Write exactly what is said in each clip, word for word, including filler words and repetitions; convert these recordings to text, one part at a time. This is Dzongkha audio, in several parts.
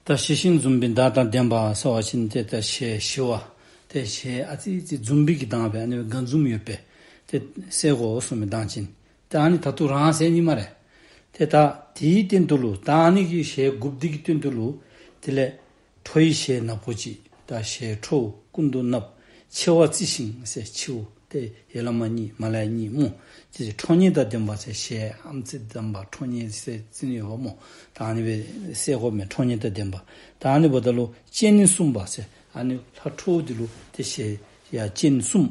ད་ཞི་ཞིང་འཛུམ་པའི་མདངས་དང་ལྡན་པ་ཟེར་བ་ཅིན་ཏེ་ད་ཞལ་ཞི་བ། ཏེ་ཞལ་ཨ་ཙི་ཙི་འཛུམ་པའི་གི་མདངས་སྦེ་ཨ་ནི་སྦེ་དགའ་འཛུམ་ཡོད་པའི་ཏེ་སྲས་གོ་གསུངས་མི་དང་ཅིན། ཏེ་ཨ་ནི་ད་ལྟོ་རང་ཟེར་ནི་སྨ་རེ། ཏེ་ད་དེའི་སྟེང་དུ་ལུ་ད་ཨ་ནི་གི་ཞལ་དགུ་པོ་འདི་གི་སྟེང་དུ་ལུ་དེ་ལས་ཁྲོ་བོའི་ཞལ་ནག་པོ་ཅིག། ད་ཞལ་ཁྲོ་བོ་སྐུ་མདོག་ནགཔོ། མཆེ་བ་གཙིགས་ཤིང་ཟེར་མཆེཝ་ཏེ་ཡར་ལས་མར་གཉིས་མར་ལས་ཡར་གཉིས་སྨོ། ཏེ་ཁྲོ་གཉེར་དང་ལྡན་པ་ཟེར་ཞལ་ཨམ་ཙི་ལྡན་པ་ཁྲོ་གཉེར་ཟེར་ཅིག་ཡོདཔ་སྨོ། ད་ཨ་ནི་སྦེ་སྲས་གོ་མས་ཁྲོ་གཉེར་དང་ལྡན་པ། ད་ཨ་ནི་འབདཝ་ད་ལུ་སྤྱན་ནི་གསུམ་པ་ཟེར། ཨ་ནི་ལྷ་ཁྲོ་བོ་འདི་ལུ་ཏེ་ཞལ་ཡ་སྤྱན་གསུམ།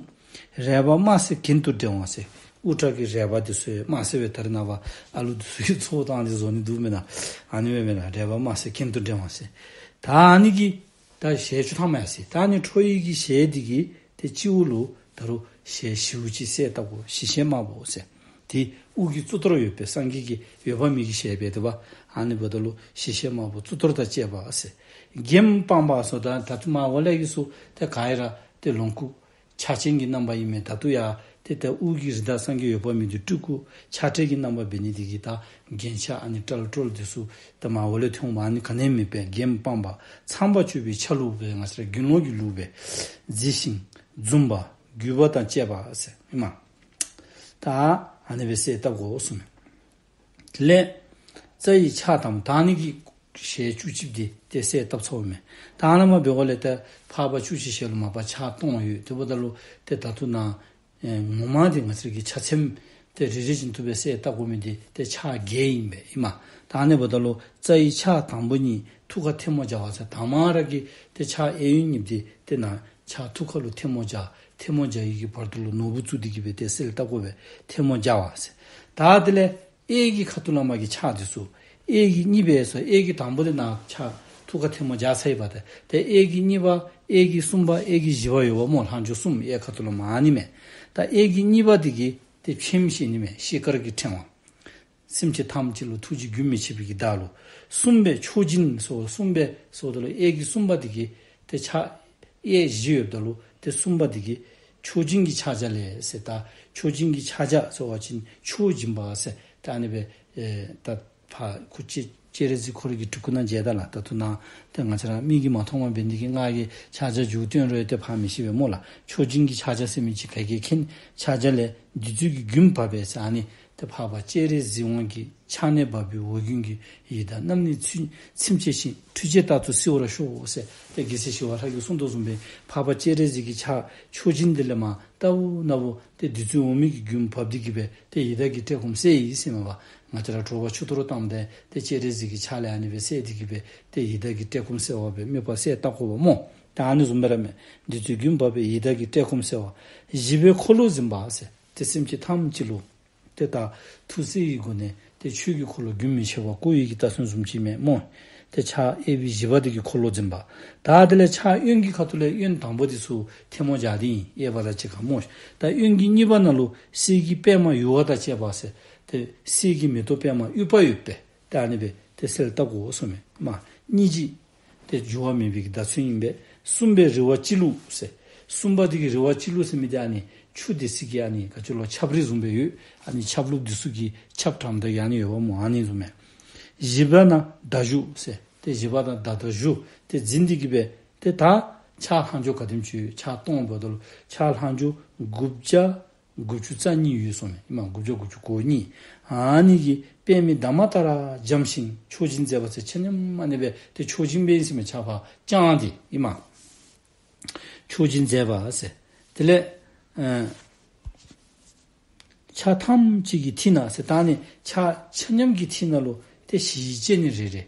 རལ་པ་དམར་སེར་གྱེན་དུ་འགྲེང་བ་ཟེར། དབུ་སྐྲ་གི་རལ་པ་འདི་ཚུ་དམར་སེར་སྦེ་ད་རེས་ནངས་པ་ཨ་ལུ་འདི་ཚུ་གིས་ཚོགས་བཏང་སྟེ་བཟོ་ནི་འདུག་མེན་ན། ཨ་ནི་སྦེ་མེན་ན། རལ་པ་དམར་སེར་གྱེན་དུ་འགྲེང་བ་ཟེར། ད་ཨ་ནི་གི་ད་ཞལ་བཅུ་ཐམ་ཡ་ཟེར། ད་ཨ་ནི་ཁྲོ་བོའི་གི་ཞལ་འདི་གི་ཏེ་སྤྱི་བོ་ལུ་ད་རུང་ཞལ་ཞིཝ་ཅིག་གསལ་བཏབ་དགོ། ཞི་ཞལ་དམར་པོ་ཟེར། ཏེ་དབུ་གི་གཙུག་ཏོར་ཡོད་པའི་སངས་རྒྱས་ཀྱི་འོད་དཔག་མེད་ཀྱི་ཞལ་སྦེ་འདུག་པ། ཨ་ནི་འབདཝ་ད་ལུ་ཞི་ཞལ་དམར་པོ་གཙུག་ཏོར་དང་བཅས་པ་ཟེར། རྒྱན་སྤངས་པ་ཟེརཝ་ད་ད་ལྟོ་མར་འོག་ལས་ཀྱི་ཚུ་ཏེ་ག་ར་ཏེ་ལོངས་སྐུ་ཆགས་ཅན་གྱི་རྣམ་པ་ཨིན་མས། ད་ལྟོ་ཡང་ཏེ་ད་དབུ་གི་རིགས་བདག་སངས་རྒྱས་འོད་དཔག་མེད་འདི་སྤྲུལ་སྐུ་ཆགས་བྲལ་གྱི་རྣམ་པ་འབད་ནི་འདི་གིས་ད་རྒྱན་ཆ་ཨ་ནི་ཀྲལ་ཀྲོལ་འདི་ཚུ་ད་མར་འོག་ལས་ཐོན་པ་ཨ་ནི་ག་ནི་ཡང་མེད་པས། རྒྱན་སྤངས་པ་ཚངས་པ་སྤྱོད་པའི་ཆ་ལུགས་སྦེ་ང་བཅས་ར་དགེ་སློང་གི་ལུགས་སྦེ་མཛེས་ཤིང་འཛུམ་པ་གུས་པ་དང་བཅས་པ་ཟེར་ཨིན་མས། ད་ཨ་ནི་སྦེ་གསལ་བཏབ་དགོ་གསུངས་མས། དེ་ལས་རྩ་བའི་ཕྱག་དང་པོ། ད་ཨ་ནི་གི་ཞལ་བཅུ་གཅིག་འདི་ཏེ་གསལ་བཏབ་ཚརཝ་མས། ད་ཨ་ནཱ་མར་འབད་དགོཔ་ལས་ཏེ་འཕགས་པ་བཅུ་གཅིག་ཞལ་ལུ་མ་པ་ཕྱག་སྟོང་ཡོད། དེ་འབདཝ་ད་ལུ་ཏེ་ད་ལྟོ་ནཱ་ཨེ་ངོ་མ་འདི་ང་བཅས་ཀྱིས་ཕྱག་མཚན་ཏེ་རེ་རེ་བཞིན་དུ་སྦེ་གསལ་བཏབ་དགོ་མི་འདི་ཏེ་ཕྱག་བརྒྱད་ཨིན་པས་ཨིན་མས། ད་ཨ་ནི་འབདཝ་ད་ལུ་རྩ་བའི་ཕྱག་དང་པོ་གཉིས་ཐུགས་ཀར་ཐལ་མོ་སྦྱར་བ་ཟེར། དང་པ་ར་གི་ཏེ་ཕྱག་གཡས་གཡོན་གཉིས་འདི་ཏེ་ནཱ་ཕྱག་ཐུགས་ཀ་ལུ་ཐལ་མོ་སྦྱར། ཐལ་མོ་སྦྱར་བའི་གི་བར་དུ་ལུ་ནོར་བུ་བཙུགས་ཏེ་གི་སྦེ་ཏེ་གསལ་བཏབ་དགོ་པས། ཐལ་མོ་སྦྱར་བ་ཟེར། ད་དེ་ལས་གཡས་ཀྱི་ཁ་ཐུག་ལས་མར་གྱི་ཕྱག་འདི་ཚུ་གཡས་ཀྱི་གཉིས་པ་ཟེར། གཡས་ཀྱི་དང་པོ་འདི་ནཱ་ཕྱག་ཐུགས་ཀར་ཐལ་མོ་སྦྱར་ཚར་ཡི་པ། ཏེ་ཏེ་གཡས་ཀྱི་གཉིས་པ་གཡས་ཀྱི་གསུམ་པ་གཡས་ཀྱི་བཞི་པ་ཡོདཔ་སྨོ། ལྷག་འཕྲོ་གསུམ་གཡས་ཁ་ཐུག་ལས་མར་ཨ་ནི་མས། ད་གཡས་ཀྱི་གཉིས་པ་འདི་གིས་ཏེ་ཕྱེངམ་ཞེས་ནི་མས། ཤེལ་དཀར་གྱི་ཕྲེང་བ། སེམས་ཅན་ཐམས་ཅད་ལུ་ཐུགས་རྗེ་རྒྱུན་མི་འཆད་པའི་གི་བདག་ལུ། གསུམ་པས་མཆོག་སྦྱིན་ཟེར། གསུམ་པས་ཟེརཝ་ད་ལུ་གཡས་ཀྱི་གསུམ་པ་འདི་གིས་ཏེ་ཕྱག་གཡས་བཞི་ཡོདཔ་ད་ལུ་ཏེ་གསུམ་པ་འདི་གིས་མཆོག་སྦྱིན་གྱི་ཕྱག་རྒྱ་ལས་ཟེར། ད་མཆོག་སྦྱིན་གྱི་ཕྱག་རྒྱ་ཟེར་བ་ཅིན་མཆོག་སྦྱིན་པ་ཟེར། ད་ཨ་ནི་སྦེ་ཨེ་ད་ཕར་སྐུ་སྤྱན་སྤྱན་རས་གཟིགས་ཁོ་རའི་གི་སྤྲུལ་སྐུ་ནང་མཇལ་ད་ལགས། ད་ལྟོ་ནཱ་ཏེ་ང་བཅས་ར་མིག་གིས་མ་མཐོང་བར་འབད་ནི་འདི་གིས་ང་གིས་ཕྱག་རྒྱ་མཇུག་སྟོན་རུང་ཏེ་ཕར་མི་ཤེས་པས་སྨོ་ལགས། མཆོག་སྦྱིན་གྱི་ཕྱག་རྒྱ་ཟེར་མི་ཅིག་ག་གིས་མཁྱེན། ཕྱག་རྒྱ་ལས་བདུད་རྩི་གི་རྒྱུན་བབས་པས་ཟེར། ཨ་ནི་ཏེ་འཕགས་པ་སྤྱན་རས་གཟིགས་དབང་གི་ཕྱག་ནས་འབབ་པའི་འོ་རྒྱུན་གྱིས་ཡི་དྭགས་རྣམས་ནི་ཚུན་ཚིམ་བྱས་ཤིང་འཁྲུགས་བྱེད་རྟག་ཏུ་བསིལ་བར་ཤོག་ཟེར། ཏེ་རྒྱལ་སྲས་ཞི་བ་ལྷ་གིས་གསུངས་དོ་བཟུམ་སྦེ་འཕགས་པ་སྤྱན་རས་གཟིགས་ཀྱི་ཕྱག་མཆོག་སྦྱིན་འདི་ལས་མར་ལྟ་བུ་ན་བུ་ཏེ་བདུད་རྩི་འོ་མའི་གི་རྒྱུན་བབས་ཏེ་གི་སྦེ་ཏེ་ཡི་དྭགས་ཀྱི་བཀྲེས་སྐོམ་སེལ་ཡི་ཟེར་མས་པ། ང་བཅས་ར་དྲོ་པ་ཆུ་གཏོར་བཏངམ་ད་ཏེ་སྤྱན་རས་གཟིགས་ཀྱི་ཕྱག་ལས་ཨ་ནི་སྦེ་སེལ་ཏེ་གི་སྦེ་ཏེ་ཡི་དྭགས་ཀྱི་བཀྲེས་སྐོམ་སེལ་བ་སྦེ་དམིགས་པ་གསལ་བཏབ་དགོཔ་སྨོ། ད་ཨ་ནི་བཟུམ་སྦེ་ར་མས། བདུད་རྩི་རྒྱུན་བབས་པས་ཡི་དྭགས་ཀྱི་བཀྲེས་སྐོམ་སེལ་བ། བཞི་པས་འཁོར་ལོ་འཛིན་པ་ཟེར། ཏེ་སེམས་ཅན་ཐམས་ཅད་ལུ་ཏེ་ད་ཐུགས་བརྩེ་གི་སྒོ་ནས་ཏེ་ཆོས་ཀྱི་འཁོར་ལོ་རྒྱུན་མི་འཆད་པ་བསྐོར་བའི་གི་རྟགས་མཚན་བཟུམ་ཅིག་མས་སྨོ། ཏེ་ཕྱག་གཡས་པའི་བཞི་པ་འདི་གིས་འཁོར་ལོ་འཛིན་པ། ད་དེ་ལས་ཕྱག་གཡོན་གྱི་ཁ་ཐུག་ལས་གཡོན་དང་པོ་འདི་ཚུ་ཐལ་མོ་སྦྱར་ཏེ་ཨིན། གཡས་པ་དང་གཅིག་ཁར་སྨོ། ད་གཡོན་གྱི་གཉིས་པ་ནང་ལུ་གསེར་གྱི་པདྨ་ཡུ་བ་དང་བཅས་པ་ཟེར། ཏེ་གསེར་གྱི་མེ་ཏོག་པདྨ་ཡུ་བ་ཡོད་པས། ཏེ་ཨ་ནི་སྦེ་ཏེ་གསལ་བཏབ་དགོ་གསུངས་མས། མ་སྙིང་རྗེ་ཏེ་འགྱུར་བ་མེད་པའི་གི་བརྡ་མཚོན་ཨིན་པས། གསུམ་པས་རིལ་བ་སྤྱི་བླུགས་ཟེར། གསུམ་པ་འདི་གིས་རིལ་བ་སྤྱི་བླུགས་ཟེར་མི་འདི་ཨ་ནི་ཆུ་འདི་ཚུ་གི་ཨ་ནི་ག་ཅི་ལོ་ཆབ་རིལ་བཟུམ་སྦེ་ཡོད། ཨ་ནི་ཆབ་བླུགས་འདི་ཚུ་གི་ཆབ་དྲངམ་ད་ཨ་ནི་ཡོདཔ་སྨོ། ཨ་ནི་བཟུམ་མས། བཞི་པ་ན་མདའ་གཞུ་ཟེར། ཏེ་བཞི་པ་ན་མདའ་དང་གཞུ་ཏེ་འཛིན་ཏེ་གི་སྦེ་ཏེ་ད་ཕྱག་ལྷག་འཕྲོ་ག་དེམ་ཅིག་ཡོད། ཕྱག་སྟོང་འབདཝ་ད་ལུ་ཕྱག་ལྷག་འཕྲོ་དགུ་བརྒྱ་དགུ་བཅུ་རྩ་གཉིས་ཡོད་གསུངས་མས། ཨིན་མས། དགུ་བརྒྱ་དགུ་བཅུ་གོ་གཉིས། ཨ་ནི་གིས་པདྨའི་འདབ་མ་ལྟར་འཇམ་ཞིང་མཆོག་སྦྱིན་མཛད་པ་ཟེར། ཆ་མཉམ་ཨ་ནི་སྦེ་ཏེ་མཆོག་སྦྱིན་སྦེ་ཨིན་ཟེར་མས། ཕྱག་ཕར་བརྐྱངས་ཏེ་ཨིན་མས། མཆོག་སྦྱིན་མཛད་པ་ཟེར། དེ་ལས་ཨ་ཕྱག་ཐམས་ཅད་ཀྱི་མཐིལ་ན་ཟེར། ད་ཨ་ནི་ཕྱག་ཆ་མཉམ་གྱི་མཐིལ་ན་ལུ་ཏེ་ཞི་བའི་སྤྱན་རེ་རེ།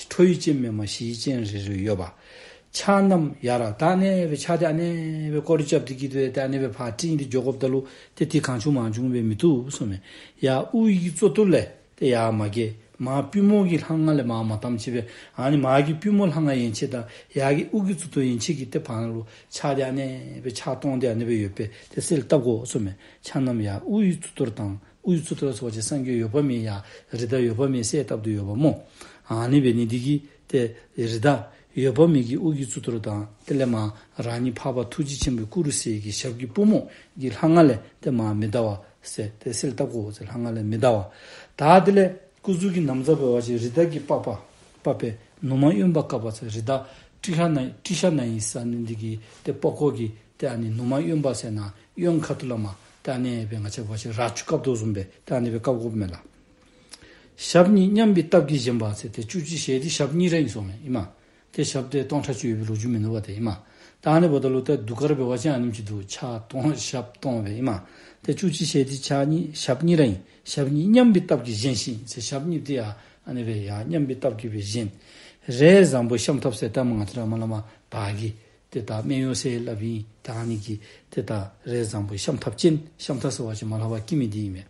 ཁྲོ་བོའི་སྤྱན་མེན་པར་ཞི་བའི་སྤྱན་རེ་རེ་ཡོད་པ། ཕྱག་རྣམས་ཡར་ད་ཨ་ནི་སྦེ་ཕྱག་འདི་ཨ་ནི་སྦེ་སྐོར་ར་རྐྱབ་སྟེ་གི་སྦེ་ཏེ་ཨ་ནི་སྦེ་ཕར་བསྲིངས་ཏེ་འགྱོ་དགོཔ་ད་ལུ་ཏེ་དེ་གང་བྱུང་མང་བྱུང་སྦེ་མི་བཏུབ་གསུངས་མས། ཡར་དབུའི་གི་གཙུག་ཏོར་ལས་ཏེ་ཡར་མར་གྱི་མར་པུས་མོ་གི་ལྷ་ང་ལས་མར་མ་བཏངམ་ཅིག་སྦེ། ཨ་ནི་མར་གྱི་པུས་མོ་ལྷ་ང་ཡན་ཆད་དང་ཡར་གྱི་དབུ་གི་གཙུག་ཏོར་ཡན་ཆད་ཀྱི་ཏེ་བར་ན་ལུ་ཕྱག་འདི་ཨ་ནི་སྦེ་ཕྱག་སྟོང་འདི་ཨ་ནི་སྦེ་ཡོད་པས། ཏེ་གསལ་བཏབ་དགོ་གསུངས་མས། ཕྱག་རྣམས་ཡར་དབུའི་གཙུག་ཏོར་དང་། དབུའི་གཙུག་ཏོར་ཟེར་བ་ཅིན་སངས་རྒྱས་འོད་དཔག་མེད་ཡར་རི་དྭགས་འོད་དཔག་མེད་གསལ་བཏབ་སྟེ་ཡོདཔ་སྨོ། ཨ་ནི་འབད་ནི་འདི་གིས་ཏེ་རི་དྭགས་འོད་དཔག་མེད་ཀྱི་དབུ་གི་གཙུག་ཏོར་དང་དེ་ལས་མར་རང་ཉིད་འཕགས་པ་ཐུགས་རྗེ་ཆེན་པོའི་སྐུ་རུ་གསལ་གྱི་ཞབས་ཀྱི་པུས་མོ་གི་ལྷ་ང་ལས་ཏེ་མར་མི་འདའ་བ་ཟེར། ཏེ་གསལ་བཏབ་དགོ་ཟེར། ལྷ་ང་ལས་མི་འདའ་བ། ད་དེ་ལས་སྐུ་གཟུགས་ཀྱི་ན་བཟའ་འབད་བ་ཅིན་རི་དྭགས་ཀྱི་པགས་པ་པགས་པའི་ ནུ་མ་གཡོན་པ་བཀབ་པ་ཟེར་རི་དྭགས་ཏྲི་ཤ་ན་ཏྲི་ཤ་ན་ཡི་ས་ནི་འདི་གི་ཏེ་པགས་ཀོ་གི་ཏེ་ཨ་ནི་ནུ་མ་གཡོན་པ་ཟེར་ན་གཡོན་ཁ་ཐུག་ལས་མར་ཏེ་ཨ་ནི་སྦེ་ང་བཅས་འབད་བ་ཅིན་ར་ཆུ་བཀབ་དོ་བཟུམ་སྦེ་ཏེ་ཨ་ནི་སྦེ་བཀབ་དགོཔ་མས་ལགས། ཞབས་གཉིས་མཉམ་པའི་སྟབས་ཀྱིས་བཞེངས་པ་ཟེར་ཏེ་བཅུ་གཅིག་ཞལ་འདི་ཞབས་གཉིས་ར་ཨིན་ཟེརཝ་མས་ཨིན་མས། ཏེ་ཞབས་ཏེ་སྟོང་ཕྲག་བཅུ་ཡོད་པའི་ལོ་རྒྱུས་མིན་འདུག་པ་ཏེ་ཨིན་མས། ད་ཨ་ནི་འབདཝ་ད་ལུ་ཏེ་གདུགས་དཀར་འབད་བ་ཅིན་ཨ་ནེམ་ཅིག་འདུག། ཕྱག་སྟོང་ཞབས་སྟོང་སྦེ་ཨིན་མས། ཏེ་བཅུ་གཅིག་ཞལ་འདི་ཕྱག་གཉིས་ཞབས་གཉིས་ར་ཨིན། ཞབས་གཉིས་མཉམ་པའི་སྟབས་ཀྱིས་བཞེངས་ཤིང་ཟེར་ཞབས་གཉིས་འདི་ཡང་ཨ་ནི་སྦེ་ཡང་མཉམ་པའི་སྟབས་ཀྱིས་སྦེ་བཞེངས། རས་བཟང་པོའི་ཤམ་ཐབས་ཟེར་ད་མ་ང་བཅས་ར་མར་ལས་མར་དར་གྱི་ཏེ་ད་སྨད་གཡོགས་ཟེར་སླབ་ཨིན། ད་ཨ་ནི་གི་ཏེ་ད་རས་བཟང་པོའི་ཤམ་ཐབས་ཅན། ཤམ་ཐབས་ཟེར་བ་ཅིན་མར་ལས་ཕར་བཀྱེ་མི་འདི་ཨིན་མས།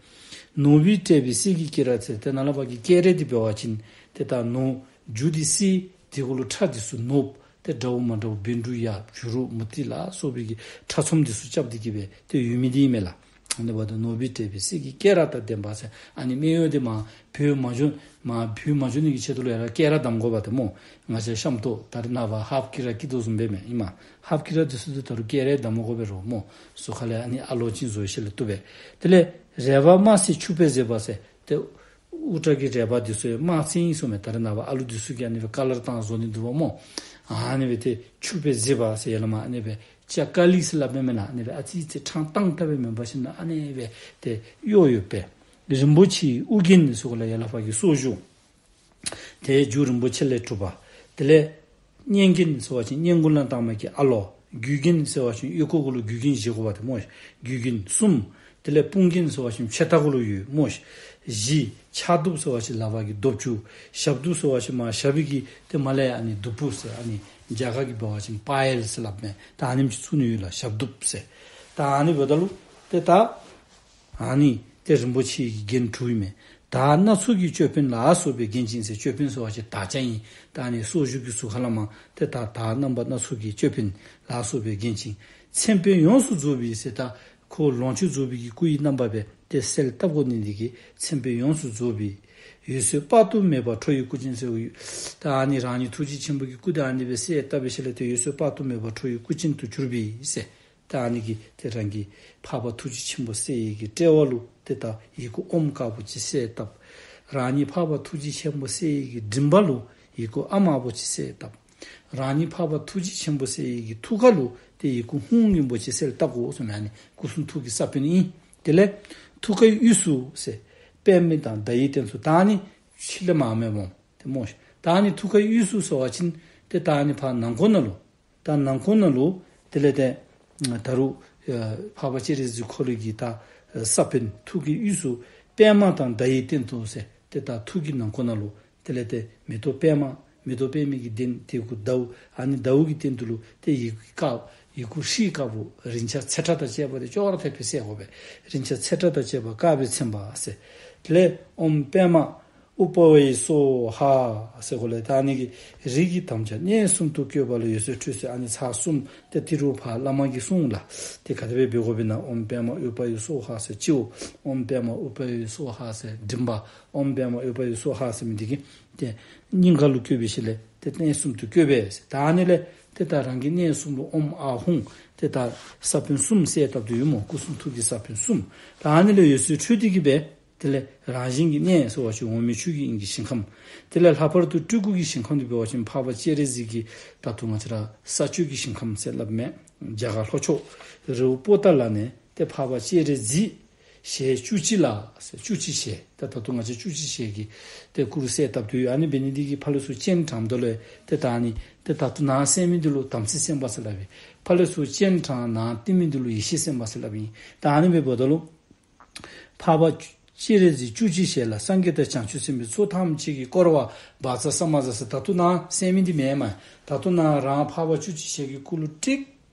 ནོར་བུས་སྤྲས་པའི་གསེར་གྱི་སྐེ་རགས་ཟེར་ཏེ་ནཱ་ལས་ཕར་གྱི་སྐེ་རགས་འདི་འབད་བ་ཅིན་ཏེ་ད་ནོར་རྒྱུ་འདི་གསེར་འདི་གུ་ལུ་ཁྲག་འདི་ཚུ་ནོར་བུ་ཏེ་འདྲཝ་མ་འདྲཝ་བཻ་ཌཱུརྻ་བྱུ་རུ་མུ་ཏིག་ལ་སོགས་པའི་གི་ཁྲག་ཚོམ་འདི་ཚུ་རྐྱབ་སྟེ་གི་སྦེ་ཏེ་ཡོད་མི་འདི་ཨིན་མས་ལགས། ཨ་ནི་འབདཝ་ད་ནོར་བུས་སྤྲས་པའི་གསེར་གྱི་སྐེ་རགས་དང་ལྡན་པ་ཟེར་ཨ་ནི་སྨད་གཡོགས་འདི་མར་བོད་མ་འབྱོན་མར་བོད་མ་འབྱོན་ནི་གི་ཆེད་དུ་ལུ་ཡར་སྐེ་རགས་བསྡམ་དགོ་པ་ཏེ་སྨོ། ང་བཅས་ཤམ་ཐབས་ད་རེས་ནངས་པ་ཧཱཕ་སྐེ་རགས་བཀྱེ་དོ་བཟུམ་སྦེ་མས་ཨིན་མས། ཧཱཕ་སྐེ་རགས་འདི་ཚུ་ཏེ་ད་རུང་སྐེ་རགས་བསྡམ་དགོ་པས་རོགས་སྨོ། ཟུར་ཁ་ལས་ཨ་ནི་ཨ་ལོ་ཅིག་བཟོ་ཞིནམ་ལས་བཏུབ་པས། དེ་ལས་རལ་པ་དམར་སེར་འཁྱུག་པས་གཟིགས་པ་ཟེར་ཏེ་དབུ་སྐྲ་གི་རལ་པ་འདི་ཚུ་དམར་སེར་ཨིན་ཟེརཝ་མས། ད་རེས་ནངས་པ་ཨ་ལུ་འདི་ཚུ་གིས་ཨ་ནི་སྦེ་ཀ་ལར་བཏང་བཟོ་ནི་འདུག་པ་སྨོ། ཨ་ནི་སྦེ་ཏེ་འཁྱུག་པས་གཟིགས་པ་ཟེར་ཡར་ལས་མར་ཨ་ནི་སྦེ་ལྕགས་ཀ་ལི་ཟེར་སླབ་མས་མེན་ན། ཨ་ནི་སྦེ་ཨ་ཙི་ཙི་ཕྲང་ཏང་ཏ་སྦེ་མེན་པར་ཞིནམ་ལས་ཨ་ནི་སྦེ་ཏེ་གཡོགས་ཡོད་པས། རིན་པོ་ཆེའི་དབུ་རྒྱན་ཟེར་གོ་ལགས། ཡར་ལས་ཕར་གྱི་སོར་བཞུགས། ཏེ་རྒྱུ་རིན་པོ་ཆེ་ལས་གྲུབ་པ། དེ་ལས་སྙན་རྒྱན་ཟེར་བ་ཅིན་སྙན་གུ་ལས་བཏང་མི་གི་ཨ་ལོ། རྒྱུད་རྒྱན་ཟེར་བ་ཅིན་ཨོལ་ལྐོག་གུ་ལུ་རྒྱུད་རྒྱན་བཞེས་དགོ་པ་ཏེ་སྨོ། རྒྱུད་རྒྱན་གསུམ། དེ་ལས་དཔུང་རྒྱན་ཟེར་བ་ཅིན་ཕྱག་མཐའ་གུ་ལུ་ཡོད་སྨོ། བཞི། ཕྱག་གདུབ་ཟེར་བ་ཅིན་ལག་པ་གི་གདུབ་ཅུ། ཞབས་གདུབ་ཟེར་བ་ཅིན་མར་ཞབས་པའི་གི་ཏེ་མར་ལས་ཨ་ནི་གདུབ་བུ་ཟེར་ཨ་ནི་རྒྱ་གར་གྱི་འབད་བ་ཅིན་པ་ཡལ་ཟེར་སླབ་མས། ད་ཨ་ནེམ་ཅིག་བཙུགས་ནི་ཡོད་ལགས། ཞབས་གདུབ་ཟེར། ད་ཨ་ནི་འབདཝ་ད་ལུ་ཏེ་ད་ཨ་ནི་ཏེ་རིན་པོ་ཆེ་གི་རྒྱན་དྲུག་ཨིན་མས། དར་སྣ་ཚོགས་ཀྱི་ཅོད་པན་ལ་སོགས་པའི་རྒྱན་ཅན་ཟེར། ཅོད་པན་ཟེར་བ་ཅིན་དར་ཆ་ཨིན། ད་ཨ་ནི་སོར་བཞུགས་ཀྱི་ཟུར་ཁ་ལས་མར་ཏེ་ད་དར་རྣམ་པ་སྣ་ཚོགས་ཀྱི་ཅོད་པན་ལ་སོགས་པའི་རྒྱན་ཅན། མཚན་དཔེ་ཡོངས་སུ་རྫོགས་པའི་ཟེར་ད་ཁོ་ལོངས་སྤྱོད་རྫོགས་པའི་གི་སྐུ་ཡི་རྣམ་པ་སྦེ་ཏེ་གསལ་བཏབ་དགོ་ནི་འདི་གིས་མཚན་དཔེ་ཡོངས་སུ་རྫོགས་པའི། འོད་གསལ་དཔག་ཏུ་མེད་པ་ཁྲོ་བོའི་སྐུ་ཅན་ཟེར། ད་ཨ་ནི་རང་ཉིད་ཐུགས་རྗེ་ཆེན་པོ་གི་སྐུ་འདི་ཨ་ནི་སྦེ་གསལ་བཏབ་པའི་ཤུལ་ལས་ཏེ་འོད་གསལ་དཔག་ཏུ་མེད་པ་ཁྲོ་བོའི་སྐུ་ཅན་དུ་གྱུར་པའི་ཟེར། ད་ཨ་ནི་གི་ཏེ་རང་གི་འཕགས་པ་ཐུགས་རྗེ་ཆེན་པོ་གསལ་བའི་གི་དཔྲལ་བ་ལུ་ཏེ་ད་ཡི་གུ་ཨོཾ་དཀར་པོ་ཅིག་གསལ་བཏབ། རང་ཉིད་འཕགས་པ་ཐུགས་རྗེ་ཆེན་པོ་གསལ་བའི་གི་མགྲིན་པ་ལུ་ཡི་གུ་ཨཱཿདམར་པོ་ཅིག་གསལ་བཏབ། རང་ཉིད་འཕགས་པ་ཐུགས་རྗེ་ཆེན་པོ་གསལ་བའི་གི་ཐུགས་ཀ་ལུ་ཏེ་ཡི་གུ་ཧཱུྃ་སྔོན་པོ་ཅིག་གསལ་བཏབ་དགོ་གསུངས་མས། ཨ་ནི་སྐུ་གསུང་ཐུགས་ཀྱི་ས་བོན་ཨིན། དེ་ལས་ཐུགས་ཀའི་དབུས་སུ་ཟེར། པདྨ་དང་ཟླ་བའི་སྟེང་དུ། ད་ཨ་ནི་ཕྱི་ལས་མར་མེན་སྨོ་ཏེ་སྨོ་ཤིག། ད་ཨ་ནི་ཐུགས་ཀའི་དབུས་སུ་ཟེར་བ་ཅིན་ཏེ་ད་ཨ་ནི་ཕར་ནང་ཁོག་ནང་ལུ། ད་ནང་ཁོག་ནང་ལུ་དེ་ལས་ཏེ་ད་རུང་འཕགས་པ་སྤྱན་རས་གཟིགས་ཁོ་རའི་གི་ད་ས་བོན་ཐུགས་ཀྱི་དབུས་སུ་པདྨ་དང་ཟླ་བའི་སྟེང་དུ་ཟེར། ཏེ་ད་ཐུགས་ཀྱི་ནང་ཁོག་ནང་ལུ་དེ་ལས་ཏེ་མེ་ཏོག་པདྨ། མེ་ཏོག་པདྨ་གི་གདན་དེ་གུ་ཟླཝ། ཨ་ནི་ཟླཝ་གི་སྟེང་དུ་ལུ་ཏེ་ཡི་གུ་དཀར། ཡི་གུ་ཧྲཱིཿདཀར་པོ་རིང་ཆ་ཚེག་དྲག་དང་བཅས་པ་དེ་ཅོག་ར་འཐདཔ་སྦེ་གསལ་དགོ་པས། རིང་ཆ་ཚེག་དྲག་དང་བཅས་པ་དཀར་པོས་མཚན་པ་ཟེར། དེ་ལས་ཨོཾ་པདྨ་ཨུཏྤལའི་སྭཱ་ཧཱ་ཟེར་གོ་ལགས། ད་ཨ་ནི་གིས་རིགས་ཀྱི་དམ་རྒྱ་གནས་གསུམ་དུ་བཀོད་པ་ལ་འོད་ཟེར་འཕྲོས་ཟེར། ཨ་ནི་ཚར་གསུམ་ཏེ་ཏི་རུ་ཕར་བླ་མ་གིས་གསུངས་ལགས། ཏེ་ག་དེ་སྦེ་འབད་དགོཔ་ཨིན་ན། ཨོཾ་པདྨ་ཨུཏྤལའི་སྭཱ་ཧཱ་ཟེར་སྤྱི་བོ། ཨོཾ་པདྨ་ཨུཏྤལའི་སྭཱ་ཧཱ་ཟེར་མགྲིན་པ། ཨོཾ་པདྨ་ཨུཏྤལའི་སྭཱ་ཧཱ་ཟེར་མི་འདི་གིས་ཏེ་སྙིང་ག་ལུ་བཀོད་པའི་ཤུལ་ལས་ཏེ་གནས་གསུམ་དུ་བཀོད་པས་ཟེར། ད་ཨ་ནི་ལས་ཏེ་ད་རང་གི་གནས་གསུམ་ལུ་ཨོཾ་ཨཱཿཧཱུྃ་ཏེ་ད་ས་བོན་གསུམ་གསལ་བཏབ་སྟེ་ཡོད་སྨོ། སྐུ་གསུང་ཐུགས་ཀྱི་ས་བོན་གསུམ། ད་ཨ་ནི་ལས་འོད་ཟེར་འཕྲོས་ཏེ་གི་སྦེ་དེ་ལས་རང་བཞིན་གྱི་གནས་ཟེར་བ་ཅིན་འོག་མིན་ཆོས་ཀྱི་དབྱིངས་ཀྱི་ཞིང་ཁམས། དེ་ལས་ལྷག་པར་དུ་སྤྲུལ་སྐུ་གི་ཞིང་ཁམས་འདི་འབད་བ་ཅིན་འཕགས་པ་སྤྱན་རས་གཟིགས་ཀྱི་ད་ལྟོ་ང་བཅས་ར་ས་སྤྱོད་ཀྱི་ཞིང་ཁམས་ཟེར་སླབ་མས། རྒྱ་གར་ལྷོ་ཕྱོགས་རི་བོ་པོ་ཏ་ལ་ནས་ཏེ་འཕགས་པ་སྤྱན་རས་གཟིགས་ཞལ་བཅུ་གཅིག་ལ་ཟེར། བཅུ་གཅིག་ཞལ། ད་ད་ལྟོ་ང་བཅས་བཅུ་གཅིག་ཞལ་གྱི་ཏེ་སྐུ་རུ་གསལ་བཏབ་སྟེ་ཡོད། ཨ་ནི་འབད་ནི་འདི་གིས་ཕར་ལས་ཚུར་སྤྱན་དྲངམ་ད་ལུ་ཏེ་ད་ཨ་ནི་ཏེ་ད་ལྟོ་ནཱ་གསལ་མི་འདི་ལུ་དམ་ཚིག་སེམས་དཔའ་ཟེར་སླབ་ཨིན། ཕར་ལས་ཚུར་སྤྱན་དྲངས་ནཱ་བསྟིམ་མི་འདི་ལུ་ཡེ་ཤེས་སེམས་དཔའ་ཟེར་སླབ་ཨིན། ད་ཨ་ནི་འབདཝ་ད་ལུ་འཕགས་པ་སྤྱན་རས་གཟིགས་བཅུ་གཅིག་ཞལ་ལ་སངས་རྒྱས་དང་བྱང་ཆུབ་སེམས་དཔའི་ཚོགས་ཐམས་ཅད་ཀྱིས་བསྐོར་བ། བཛྲ་ས་མཱ་ཛཿཟེར་ད་ལྟོ་ནཱ་གསལ་མི་འདི་མེན་མས། ད་ལྟོ་ནཱ་རང་འཕགས་པ་བཅུ་གཅིག་ཞལ་གྱི་སྐུ་ལུ་ཀྲིག་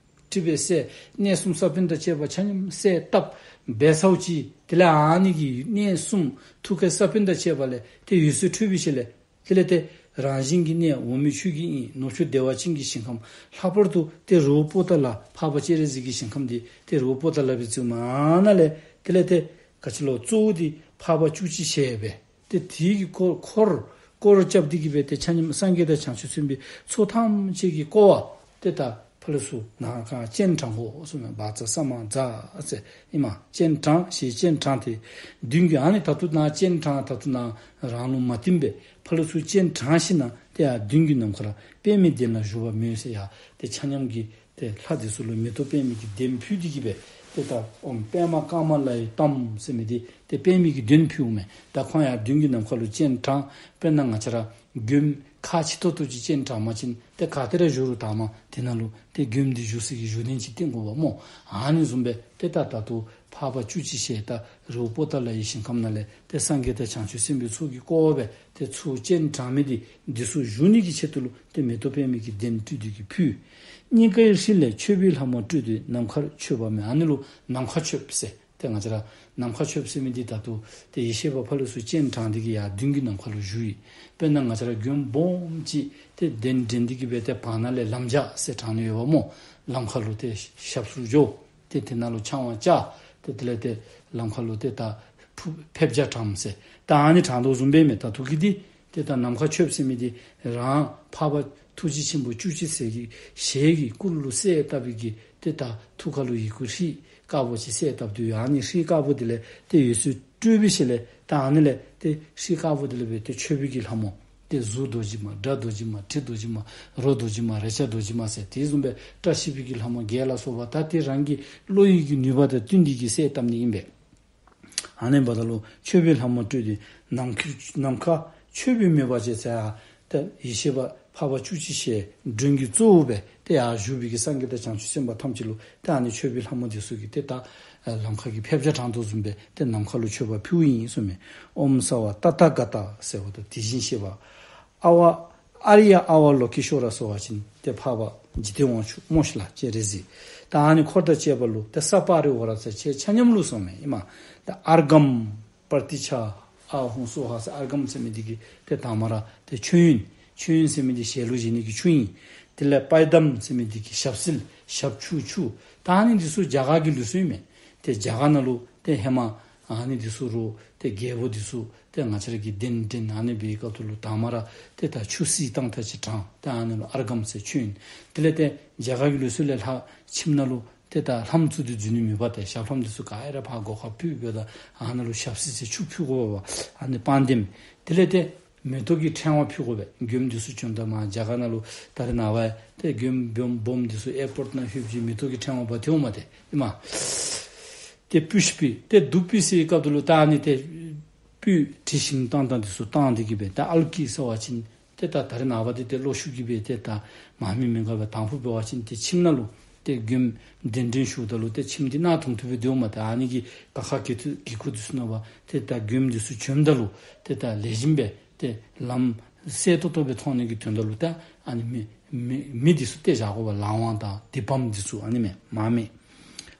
ཀྲི་སྦེ་གསལ། གནས་གསུམ་ས་བོན་དང་བཅས་པ་ཆ་མཉམ་གསལ་བཏབ་འབད་ཚརཝ་ཅིག་དེ་ལས་ཨ་ནི་གི་གནས་གསུམ་ཐུགས་ཀའི་ས་བོན་དང་བཅས་པ་ལས་ཏེ་འོད་ཟེར་འཕྲོས་པའི་ཤུལ་ལས་དེ་ལས་ཏེ་རང་བཞིན་གྱི་གནས་འོག་མིན་ཆོས་ཀྱི་དབྱིངས་ནུབ་ཕྱོགས་བདེ་བ་ཅན་གྱི་ཞིང་ཁམས། ལྷག་པར་དུ་ཏེ་རི་བོ་པོ་ཏ་ལ་འཕགས་པ་སྤྱན་རས་གཟིགས་ཀྱི་ཞིང་ཁམས་འདི་ཏེ་རི་བོ་པོ་ཏ་ལ་སྦེ་བརྩིཝ་མས། ཨ་ནཱ་ལས་དེ་ལས་ཏེ་ག་ཅི་ལོ་གཙོ་བོ་འདི་འཕགས་པ་བཅུ་གཅིག་ཞལ་སྦེ་ཏེ་དེ་གི་འཁོར་འཁོར་འཁོར་རྐྱབ་སྟེ་གི་སྦེ་ཏེ་ཆ་མཉམ་སངས་རྒྱས་དང་བྱང་ཆུབ་སེམས་དཔའི་ཚོགས་ཐམས་ཅད་ཀྱིས་བསྐོར་བ། ཏེ་ད་ཕར་ལས་ཚུར་ནཱ་ག་སྤྱན་དྲངས་དགོ་གསུངས་མས། བཛྲ་ས་མཱ་ཛཿཟེར་ཨིན་མས། སྤྱན་དྲངས་ཞེས་སྤྱན་དྲངས་ཏེ་མདུན་གྱི་ཨ་ནི་ད་ལྟོ་ནཱ་སྤྱན་དྲངས་ད་ལྟོ་ནཱ་རང་ལུ་མ་བསྟིམ་པར་ཕར་ལས་ཚུར་སྤྱན་དྲངས་ཞིནམ་ལས་ ཡར་མདུན་གྱི་ནམ་མཁར་པདྨའི་གདན་ལ་བཞུགས་པར་མོས་ཟེར། ཡར་ཏེ་ཆ་མཉམ་གྱི་ཏེ་ལྷ་འདི་ཚུ་ལུ་མེ་ཏོག་པདྨའི་གི་གདན་ཕུལ་ཏེ་གི་སྦེ་ཏེ་ད་ཨོཾ་པདྨ་ཀ་མ་ལ་ཡེ་ཏཾ་ཟེར་མི་འདི་ཏེ་པདྨའི་གི་གདན་ཕུལཝ་མས། ད་ཁོང་ཡར་མདུན་གྱི་ནམ་མཁའ་ལུ་སྤྱན་དྲངས། དཔེར་ན་ང་བཅས་ར་མགྱོནམ་ཁག་ཆེ་ཏོག་ཏོ་ཅིག་སྤྱན་དྲངས་པ་ཅིན་ཏེ་ག་ཏེ་ར་བཞུགས་རུང་ད་མ་དེ་ནང་ལུ་ཏེ་མགྱོནམ་འདི་བཞུགས་སའི་གི་བཞུགས་གདན་ཅིག་བཏིང་དགོ་པས་སྨོ། ཨ་ནི་བཟུམ་སྦེ་ཏེ་ད་ད་ལྟོ་འཕགས་པ་བཅུ་གཅིག་ཞལ་ད་རི་བོ་པོ་ཏ་ལའི་ཞིང་ཁམས་ནང་ལས་ཏེ་སངས་རྒྱས་དང་བྱང་ཆུབ་སེམས་དཔའི་ཚོགས་ཀྱིས་བསྐོར་བ་སྦེ་ཏེ་ཚུར་སྤྱན་དྲངས་མི་འདི་འདི་ཚུ་བཞུགས་ནི་གི་ཆེད་དུ་ལུ་ཏེ་མེ་ཏོག་པདྨའི་གི་གདན་སྤྲུལ་ཏེ་གི་ཕུལ། སྙིང་གའི་ཧྲཱིཿལས་མཆོད་པའི་ལྷ་མོ་སྤྲུལ་ཏེ་ནམ་མཁར་མཆོད་པ་མེད། ཨ་ནི་ལུ་ནམ་མཁའ་མཆོད་ཟེར། ཏེ་ང་བཅས་ར་ནམ་མཁའ་མཆོད་ཟེར་མི་འདི་ད་ལྟོ་ཏེ་ཡེ་ཤེས་པ་ཕ་ལུ་ཚུར་སྤྱན་དྲངས་ཏེ་གི་ཡར་མདུན་གྱི་ནམ་མཁའ་ལུ་བཞུགས་ཡི། དཔེར་ན་ང་བཅས་ར་མགྱོནམ་སྦོམ་ཅིག་ཏེ་གདན་འདྲེན་ཏེ་གི་སྦེ་ཏེ་བར་ན་ལས་ལམ་བྱ་ཟེར་དྲངས་ནི་ཡོདཔ་སྨོ། ལམ་ཁ་ལུ་ཏེ་ཞབས་བསུར་འགྱོ། ཏེ་དེ་ནང་ལུ་ཕྱག་དབང་བཅར། ཏེ་དེ་ལས་ཏེ་ལམ་ཁ་ལུ་ཏེ་ད་ཕུ་ཕེབས་བྱ་དྲངས་ཟེར། ད་ཨ་ནི་དྲངས་དོ་བཟུམ་སྦེ་མས། ད་ཐུགས་ཀྱི་འདི་ཏེ་ད་ནམ་མཁའ་མཆོད་ཟེར་མི་འདི་རང་འཕགས་པ་ཐུགས་རྗེ་ཆེན་པོ་བཅུ་གཅིག་ཟེར་གྱི་ཞལ་གྱི་སྐུ་རུ་གསལ་བཏབ་པའི་གི་ཏེ་ད་ཐུགས་ཁ་ལུ་ཡི་གུ་ཧྲཱིཿདཀར་པོ་ཅིག་གསལ་བཏབ་དོ་ཡོད། ཨ་ནི་ཧྲཱིཿདཀར་པོ་དེ་ལས་ཏེ་འོད་ཟེར་སྤྲོས་པའི་ཞལ་ལས་ད་ཨ་ནི་ལས་ཏེ་ཧྲཱིཿདཀར་པོ་དེ་ལས་སྦེ་ཏེ་མཆོད་པའི་གི་ལྷ་མོ་ཏེ་གཟུགས་རྡོ་རྗེ་མ་སྒྲ་རྡོ་རྗེ་མ་དྲི་རྡོ་རྗེ་མ་རོ་རྡོ་རྗེ་མ་རེག་བྱ་རྡོ་རྗེ་མ་ཟེར་དེ་བཟུམ་སྦེ་བཀྲ་ཤིས་པའི་གི་ལྷ་མོ་བརྒྱད་ལ་སོགས་པ་ད་ཏེ་རང་གི་བློ་ཡི་གི་ནུས་པ་དང་བསྟུན་ཏེ་གི་གསལ་བཏབ་ནི་ཨིན་པས། ཨ་ནི་འབདཝ་ད་ལུ་མཆོད་པའི་ལྷ་མོ་སྤྲུལ་ཏེ་ནམ་མཁའ་ནམ་མཁའ་མཆོད་པའི་མོས་པ་བྱེད་ཟེར། ཏེ་ཡེ་ཤེས་པ་འཕགས་པ་བཅུ་གཅིག་ཞལ་མགྲོན་གྱི་གཙོ་བོ་སྦེ་ཏེ་ཡར་བཞུགས་པའི་གི་སངས་རྒྱས་དང་བྱང་ཆུབ་སེམས་དཔའ་ཐམས་ཅད་ལུ་ཏེ་ཨ་ནི་མཆོད་པའི་ལྷ་མོ་འདི་ཚུ་གིས་ཏེ་ད་ལམ་ཁ་གི་ཕེབས་བྱ་དྲངས་དོ་བཟུམ་སྦེ་ཏེ་ནམ་མཁའ་ལུ་མཆོད་པ་ཕུལཝ་ཨིན་གསུངས་མས། ཨོཾ་སརྦ་ཏ་ཐཱ་ག་ཏ་ཟེརཝ་ད་དེ་བཞིན་གཤེགས་པ་ཨ་བ་ཨཱརྱ་ཨ་བ་ལོ་ཀི་ཤྭ་ར་ཟེར་བ་ཅིན་ཏེ་འཕགས་པ་འཇིག་རྟེན་དབང་ཕྱུག་སྨོ་ཤིག་ལགས། སྤྱན་རས་གཟིགས། ད་ཨ་ནི་འཁོར་དང་བཅས་པ་ལུ་ཏེ་ས་པ་རི་ཝཱ་ར་ཟེར་ཁྱེད་ཆ་མཉམ་ལུ་གསུངས་མས་ཨིན་མས། ཏེ་ཨརྒྷཾ་པྲ་ཏཱིཙྪ་ཨཱཿཧཱུྃ་སྭཱ་ཧཱ་ཟེར་ཨརྒྷཾ་ཟེར་མི་འདི་གིས་ཏེ་དང་པ་ར་ཏེ་མཆོད་ཡོན། མཆོད་ཡོན་ཟེར་མི་འདི་ཞལ་ལུ་བཞེས་ནི་གི་ཆུ་ཨིན། དེ་ལས་པཱདྱཾ་ཟེར་མི་འདི་གིས་ཞབས་བསིལ་ཞབས་འཁྱུ་ཆུ། ད་ཨ་ནི་འདི་ཚུ་རྒྱ་གར་གྱི་ལུགས་སྲོལ་ཨིན་མས། ཏེ་རྒྱ་གར་ནང་ལུ་ཏེ་ཧེ་མ་ཨ་ནི་འདི་ཚུ་རུང་ཏེ་རྒྱལ་པོ་འདི་ཚུ་ཏེ་ང་བཅས་ར་གི་གདན་འདྲེན་ཨ་ནི་འབད་བའི་སྐབས་སུ་ལུ་དང་པ་ར་ཏེ་ད་ཆུ་བསིལ་བཏང་ཐངས་ཅིག་དྲངས། ཏེ་ཨ་ནི་ལུ་ཨརྒྷཾ་ཟེར་མཆོད་ཡོན། དེ་ལས་ཏེ་རྒྱ་གར་གྱི་ལུགས་སྲོལ་ལས་ལྷ་ཁྱིམ་ནང་ལུ་ཏེ་ད་ལྷམ་བཙུགས་ཏེ་འཛུལ་ནི་མེད་པར་ཏེ་ཞབས་ལྷམ་འདི་ཚུ་ག་ར་ཕར་སྒོ་ཁར་ཕུད་འབདཝ་ད་ཨ་ནཱ་ལུ་ཞབས་བསིལ་ཟེར་ཆུ་ཕུལ་དགོ་པས། ཨ་ནི་པཱདྱཾ། དེ་ལས་ཏེ་མེ་ཏོག་གི་ཕྲེང་བ་ཕུལ་དགོ་པས། མགྱོནམ་འདི་ཚུ་བྱོནམ་ད་མར་རྒྱ་གར་ནང་ལུ་ད་རེས་ནངས་པ་ཏེ་མགྱོནམ་སྦོམ་སྦོམ་འདི་ཚུ་ཨེར་པོརཊ་ནང་ལྷོདཔ་ཅིག་མེ་ཏོག་གི་ཕྲེང་བ་འབག་སྟེ་འོངམ་མས་ཏེ་ཨིན་མས། ཏེ་པུཥྤེ་ཏེ་དྷཱུ་པེ་ཟེར་བའི་སྐབས་སུ་ལུ་ད་ཨ་ནི་ཏེ་སྤོས་དྲི་ཞིམ་བཏང་ཐངས་འདི་ཚུ་བཏང་སྟེ་གི་སྦེ་ད་ཨཱ་ལོ་ཀེ་ཟེར་བ་ཅིན་ཏེ་ད་ད་རེས་ནངས་པ་འདི་ཏེ་གློག་ཤུགས་ཀྱིས་སྦེ་ཏེ་ད་མར་མེ་མེ་ག་སྦེ་དང་ཕུ་འབད་བ་ཅིན་ཏེ་ཁྱིམ་ནང་ལུ་ཏེ་མགྱོནམ་གདན་འདྲེན་ཞུཝ་ད་ལུ་ཏེ་ཁྱིམ་འདི་གནག་དུང་དུ་སྦེ་སྡོདཔ་མས། ཏེ་ཨ་ནི་གི་ཀ་ཁ་གི་ཐུ་གི་ཁུག་འདི་ཚུ་ནང་ཕར་ཏེ་ད་མགྱོནམ་འདི་ཚུ་བྱོནམ་ད་ལུ་ཏེ་ད་ལེགས་ཤོམ་སྦེ་ཏེ་ལམ་གསལ་ཏོག་ཏོ་སྦེ་མཐོང་ནི་གི་དོན་དག་ལུ་ད་ཨ་ནི་མེ་མེ་མེ་འདི་ཚུ་ཏེ་བཞག་དགོ་པས། ལག་དབང་དང་དཱི་པཾ་འདི་ཚུ་ཨ་ནི་མེ་མར་མེ།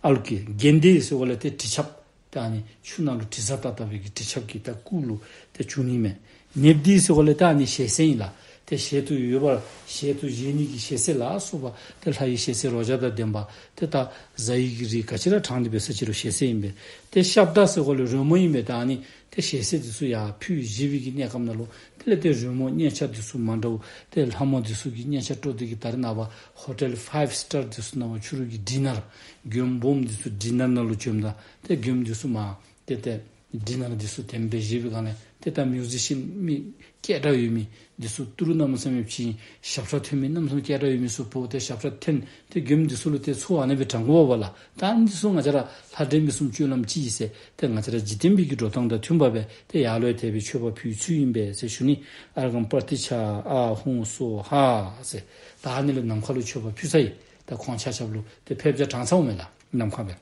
ཨཱ་ལོ་ཀེ། གནྡྷེ་ཟེར་བ་ལས་ཏེ་དྲི་ཆབ། ཏེ་ཨ་ནི་ཆུ་ནང་ལུ་དྲི་བཟང་བཏབ་བཏབ་པའི་གི་དྲི་ཆབ་ཀྱིས་ད་སྐུ་ལུ་ཏེ་བྱུག་ནི་མས། ནཻ་བྷྱིཿདྷེ་ཟེར་བ་ལས་ཏེ་ཨ་ནི་ཞལ་ཟས་ཨིན་ལགས། ཏེ་ཞལ་དུ་ཡོད་པར་ཞལ་དུ་བཞེས་ནི་གི་ཞལ་ཟས་ལ་སོགས་པ་ཏེ་ལྷ་ཡི་ཞལ་ཟས་རོ་བརྒྱ་དང་ལྡན་པ་ཏེ་ད་བཟའ་ཡི་གི་རིགས་ག་ཅི་ར་དྲངས་ཏེ་འབད་ས་ཅི་རུང་ཞལ་ཟས་ཨིན་པས། ཏེ་ཤབྡྷ་ཟེར་བ་ལས་རོལ་མོ་ཨིན་པས། ཏེ་ཨ་ནི་ཏེ་ཞལ་ཟས་འདི་ཚུ་ཡར་ཕུལ་བཞེས་པའི་གི་གནས་སྐབས་ནང་ལུ་དེ་ལས་ཏེ་རོལ་མོ་སྙན་ཆ་འདི་ཚུ་མ་འདྲཝ་ཏེ་ལྷ་མོ་འདི་ཚུ་གིས་སྙན་ཆ་དཀྲོག་སྟེ་གི་ད་རེས་ནངས་པ་ཧོ་ཊེལ་ཕའིབ་སི་ཊར་འདི་ཚུ་ནང་ཕར་ཕྱི་རུ་གི་ཌི་ནར་མགྱོནམ་སྦོམ་འདི་ཚུ་ཌི་ནར་ནང་ལུ་བྱོནམ་ད་ཏེ་མགྱོནམ་འདི་ཚུ་མར་ཏེ་ཏེ་ཌི་ནར་འདི་ཚུ་དེ་སྦེ་བཞེས་པའི་སྒང་ལས་ཏེ་ད་མིའུ་ཟི་ཤཱན་མི་སྐད་གྲགས་ཡོད་མི་འདི་ཚུ་ཏི་རུ་གནམ་མེད་ས་མེད་ཅིག་ཞབས་ཁྲ་འཐེན་མི་གནམ་མེད་ས་མེད་སྐད་གྲགས་ཡོད་མི་ཚུ་འབོ་སྟེ་ཞབས་ཁྲ་འཐེན་ཏེ་མགྱོནམ་འདི་ཚུ་ལུ་ཏེ་ཚོགས་ཨ་ནི་སྦེ་དྲང་དགོ་པས་ལགས། ད་ཨ་ནི་ཚུ་ང་བཅས་ར་ལྷ་འདྲེ་མི་གསུམ་སྤྱོད་ལམ་གཅིག་ཨིན་ཟེར་ཏེ་ང་བཅས་ར་འཇིག་རྟེན་པའི་གི་འགྲོ་སྟངས་དང་མཐུན་པ་སྦེ་ཏེ་ཡར་ལུ་ཡང་དེ་སྦེ་མཆོད་པ་ཕུལ་ཚུལ་ཨིན་པས་ཟེར་ཞུ་ནི། ཨརྒྷཾ་པྲ་ཏཱིཙྪ་ཨཱཿཧཱུྃ་སྭཱ་ཧཱ་ཟེར། ད་ཨ་ནི་ལུ་ནམ་མཁའ་ལུ་མཆོད་པ་ཕུལ་ཚར་ཡི། ད་ཁོང་ཆ་ཁྱབ་ལུ་ཏེ་ཕེབས་བྱ་དྲངས་ཚརཝ་མས་ལགས་ནམ་མཁའ་སྦེ།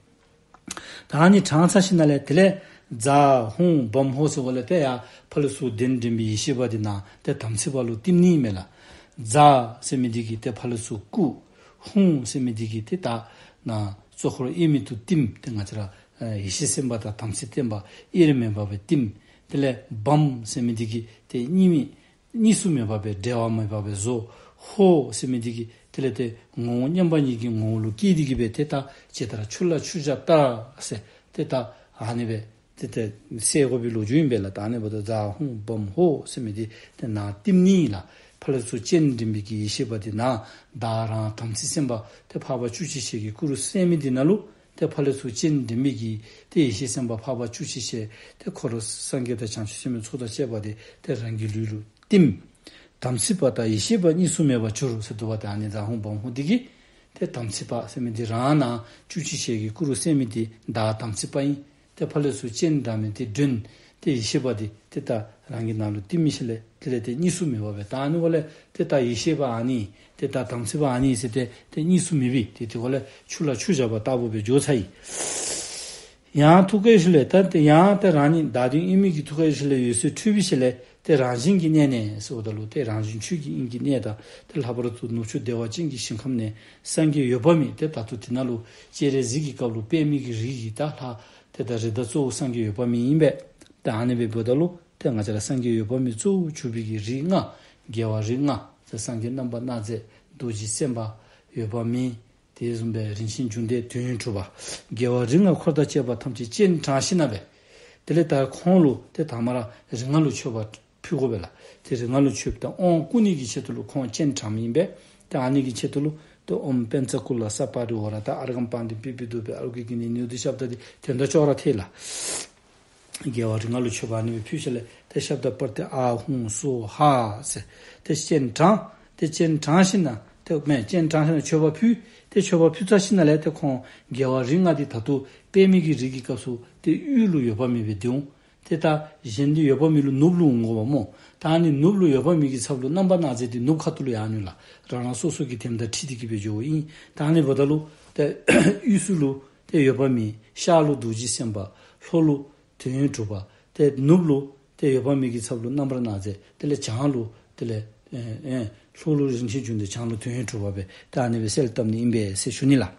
ད་ཨ་ནི་དྲངས་ཚར་ཞིནམ་ལས་དེ་ལས་ཛཿཧཱུྃ་བཾ་ཧོཿཟེར་བ་ལས་ཏེ་ཡར་ཕར་ལས་ཚུར་གདན་འདྲེན་པའི་ཡེ་ཤེས་པ་འདི་ནཱ་ཏེ་དམ་ཚིག་པ་ལུ་བསྟིམ་ནི་ཨིན་མས་ལགས། ཛཿཟེར་མི་འདི་གིས་ཏེ་ཕར་ལས་ཚུར་སྐུ། ཧཱུྃ་ཟེར་མི་འདི་གིས་ཏེ་ད་ནཱ་གཙོ་འཁོར་དབྱེར་མེད་དུ་བསྟིམ། ཏེ་ང་བཅས་ར་ཡེ་ཤེས་སེམས་དཔའ་དང་དམ་ཚིག་བརྟན་པ་དབྱེར་མེད་པ་སྦེ་བསྟིམ། དེ་ལས་བཾ་ཟེར་མི་འདི་གིས་ཏེ་གཉིས་མེད་གཉིས་སུ་མེད་པ་སྦེ་འབྲལ་བ་མེད་པ་སྦེ་བཟོ། ཧོཿཟེར་མི་འདི་གིས་དེ་ལས་ཏེ་ངོ་བོ་མཉམ་པ་ཉིད་ཀྱི་ངོ་བོ་ལུ་སྐྱེས་ཏེ་གི་སྦེ་ཏེ་ད་ཇི་ལྟར་ཆུ་ལ་ཆུ་བཞག་ལྟར་ཟེར་ཏེ་ད་ཨ་ནི་སྦེ་ཏེ་ཏེ་གསལ་དགོ་པའི་ལོ་རྒྱུས་ཨིན་པས་ལགས། ད་ཨ་ནི་འབདཝ་ད་ཛཿཧཱུྃ་བཾ་ཧོཿཟེར་མི་འདི་ཏེ་ནཱ་བསྟིམ་ནི་ཨིན་ལགས། ཕར་ལས་ཚུར་སྤྱན་འདྲེན་པའི་གི་ཡེ་ཤེས་པ་འདི་ནཱ་བདག་རང་དམ་ཚིག་སེམས་དཔའ་ཏེ་འཕགས་པ་བཅུ་གཅིག་ཞལ་གྱི་སྐུ་རུ་གསལ་མི་འདི་ནང་ལུ་ཏེ་ཕར་ལས་ཚུར་སྤྱན་འདྲེན་པའི་གི་ཏེ་ཡེ་ཤེས་སེམས་དཔའ་འཕགས་པ་བཅུ་གཅིག་ཞལ་ཏེ་འཁོར་སངས་རྒྱས་དང་བྱང་ཆུབ་སེམས་དཔའི་ཚོགས་དང་བཅས་པ་འདི་ཏེ་རང་གི་ལུས་ལུ་བསྟིམ། དམ་ཚིག་པ་དང་ཡེ་ཤེས་པ་གཉིས་སུ་མེད་པར་གྱུར་ཟེར་འདུག་པ། ཏེ་ཨ་ནི་ཛ་ཧོང་བ་ཧོང་འདི་གིས་ཏེ་དམ་ཚིག་པ་ཟེར་མི་འདི་རང་ནང་བཅུ་གཅིག་ཞལ་གྱི་སྐུ་རུ་གསལ་མི་འདི་བདག་དམ་ཚིག་པ་ཨིན། ཏེ་ཕར་ལས་ཚུར་སྤྱན་དྲངས་མི་འདི་མགྲོན། ཏེ་ཡེ་ཤེས་པ་འདི་ཏེ་ད་རང་གི་ནང་ལུ་བསྟིམ་མི་ཤིག་ལས་དེ་ལས་ཏེ་གཉིས་སུ་མེད་པ་སྦེ། ད་ཨ་ནི་འབདཝ་ལས་ཏེ་ད་ཡེ་ཤེས་པ་ཨ་ནི་ཏེ་ད་དམ་ཚིག་པ་ཨ་ནི་ཟེར་ཏེ་ཏེ་གཉིས་སུ་མེད་པའི་ཏེ་དེ་འབདཝ་ལས་ཆུ་ལ་ཆུ་བཞག་པ་ལྟ་བུ་སྦེ་འགྱོ་ཚར་ཡི། ཡང་ཐུགས་ཀའི་ཧྲཱིཿལས་ད་ཏེ་ཡང་ཏེ་རང་ཉིད་བདག་མདུན་དབྱེར་མེད་ཀྱི་ཐུགས་ཀའི་ཧྲཱིཿལས་འོད་ཟེར་འཕྲོས་པའི་ཤུལ་ལས་ཏེ་རང་བཞིན་གྱིས་གནས་ནས་ཟེརཝ་ད་ལུ་ཏེ་རང་བཞིན་ཆོས་ཀྱི་དབྱིངས་ཀྱི་གནས་དང་ཏེ་ལྷག་པར་དུ་ནུབ་ཕྱོགས་བདེ་བ་ཅན་གྱི་ཞིང་ཁམས་ནས་སངས་རྒྱས་འོད་དཔག་མེད་ཏེ་ད་ལྟོ་དེ་ནང་ལུ་སྤྱན་རས་གཟིགས་ཀྱི་སྐབས་ལུ་པདྨའི་གི་རིགས་ཀྱི་ད་ལྷ་ཏེ་ད་རིགས་བདག་གཙོ་བོ་སངས་རྒྱས་འོད་དཔག་མེད་ཨིན་པས། ཏེ་ཨ་ནི་སྦེ་འབདཝ་ད་ལུ་ཏེ་ང་བཅས་ར་སངས་རྒྱས་འོད་དཔག་མེད་གཙོ་བོར་གྱུར་པའི་གི་རིགས་ལྔ། རྒྱལ་བ་རིགས་ལྔ། ཏེ་སངས་རྒྱས་རྣམ་པར་སྣང་མཛད། རྡོ་རྗེ་སེམས་དཔའ། འོད་དཔག་མེད། དེ་བཟུམ་སྦེ་རིན་ཆེན་འབྱུང་ལྡན་དོན་ཡོད་གྲུབ་པ། རྒྱལ་བ་རིགས་ལྔ་འཁོར་དང་བཅས་པ་ཐམས་ཅད་སྤྱན་དྲངས་ཞིནམ་ལས། དེ་ལས་ད་ཁོང་ལུ་ཏེ་ད་མར་རིགས་ལྔ་ལུ་མཆོད་པ་ཕུལ་དགོ་པས་ལགས། ཏེ་རིགས་ལྔ་ལུ་མཆོདཔ་དང་དབང་བསྐུར་ནི་གི་ཆེད་དུ་ལུ་ཁོང་སྤྱན་དྲངསམ་ཨིན་པས། ཏེ་ཨ་ནི་གི་ཆེད་དུ་ལུ་ཏེ་ཨོཾ་པཉྩ་ཀུ་ལ་ས་པ་རི་ཝཱ་ར་དང་ཨརྒྷཾ་པཱདྱཾ་པུཥྤེ་དྷཱུ་པེ་ཨཱ་རོ་གྱི་གི་ནི་ནུ་དི་ཤབྡ་འདི་དོན་དག་ཅོག་ར་འཐད་ལགས། རྒྱལ་བ་རིགས་ལྔ་ལུ་མཆོད་པ་ཨ་ནི་སྦེ་ཕུལ་ཞིནམ་ལས་ཏེ་ཤབྡ་པར་ཏེ་ཨཱཿཧཱུྃ་སྭཱ་ཧཱ་ཟེར་ཏེ་སྤྱན་དྲངས། ཏེ་སྤྱན་དྲངས་ཞིནམ་ལས་ཏེ་མེན་སྤྱན་དྲངས་ཞིནམ་ལས་མཆོད་པ་ཕུལ། ཏེ་མཆོད་པ་ཕུལ་ཚར་ཞིནམ་ལས་ཏེ་ཁོང་རྒྱལ་བ་རིགས་ལྔ་འདི་ད་ལྟོ་པདྨའི་གི་རིགས་ཀྱི་སྐབས་སུ་ཏེ་དབུས་ལུ་འོད་དཔག་མེད་སྦེ་སྡོད་འོང་། ཏེ་ད་གཞན་འདི་འོད་དཔག་མེད་ལུ་ནུབ་ལུ་འོང་དགོ་པས་སྨོ། ད་ཨ་ནི་ནུབ་ལུ་འོད་དཔག་མེད་ཀྱི་ཚབ་ལུ་རྣམ་པར་སྣང་མཛད་འདི་ནུབ་ཁ་ཐུག་ལུ་ཡར་འོང་ལགས། རང་རང་སོ་སོ་གི་དེ་དང་འཁྲིལ་ཏེ་གི་སྦེ་འགྱོཝ་ཨིན། ད་ཨ་ནི་འབདཝ་ད་ལུ་ཏེ་དབུས་སུ་ལུ་ཏེ་འོད་དཔག་མེད། ཤར་ལུ་རྡོ་རྗེ་སེམས་དཔའ། ལྷོ་ལུ་དོན་ཡོད་གྲུབ་པ། ཏེ་ནུབ་ལུ་ཏེ་འོད་དཔག་མེད་ཀྱི་ཚབ་ལུ་རྣམ་པར་སྣང་མཛད། དེ་ལས་བྱང་ལུ་དེ་ལས་ཨེ་ཨེ་ལྷོ་ལུ་རིན་ཆེན་འབྱུང་ལྡན། བྱང་ལུ་དོན་ཡོད་གྲུབ་པ་སྦེ་ཏེ་ཨ་ནི་སྦེ་གསལ་བཏབ་ནི་ཨིན་པས་ཟེར་ཞུ་ནི་ལགས།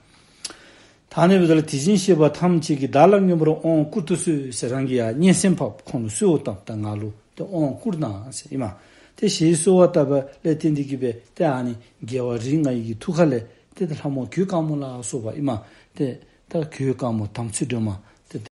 ད་ཨ་ནི་འབདཝ་ད་ལུ་དེ་བཞིན་གཤེགས་པ་ཐམས་ཅད་ཀྱིས་བདག་ལ་མངོན་པར་དབང་བསྐུར་དུ་གསོལ་ཟེར་རང་གིས་ཡར་སྙན་གསན་ཕབ་ཁོང་ལུ་གསོལཝ་བཏབ། ད་ང་ལུ་ཏེ་དབང་བསྐུར་གནང་ཟེར་ཨིན་མས། ཏེ་ཞེས་གསོལ་བ་བཏབ་པ་ལས་བརྟེན་ཏེ་གི་སྦེ་ཏེ་ཨ་ནི་རྒྱལ་བ་རིགས་ལྔ་ཡི་གི་ཐུགས་ཁ་ལས་ཏེ་ད་ལྷ་མོ་གོས་དཀར་མོ་ལ་སོགས་པ་ཨིན་མས། ཏེ་ད་གོས་དཀར་མོ་དམ་ཚིག་སྒྲོལ་མ།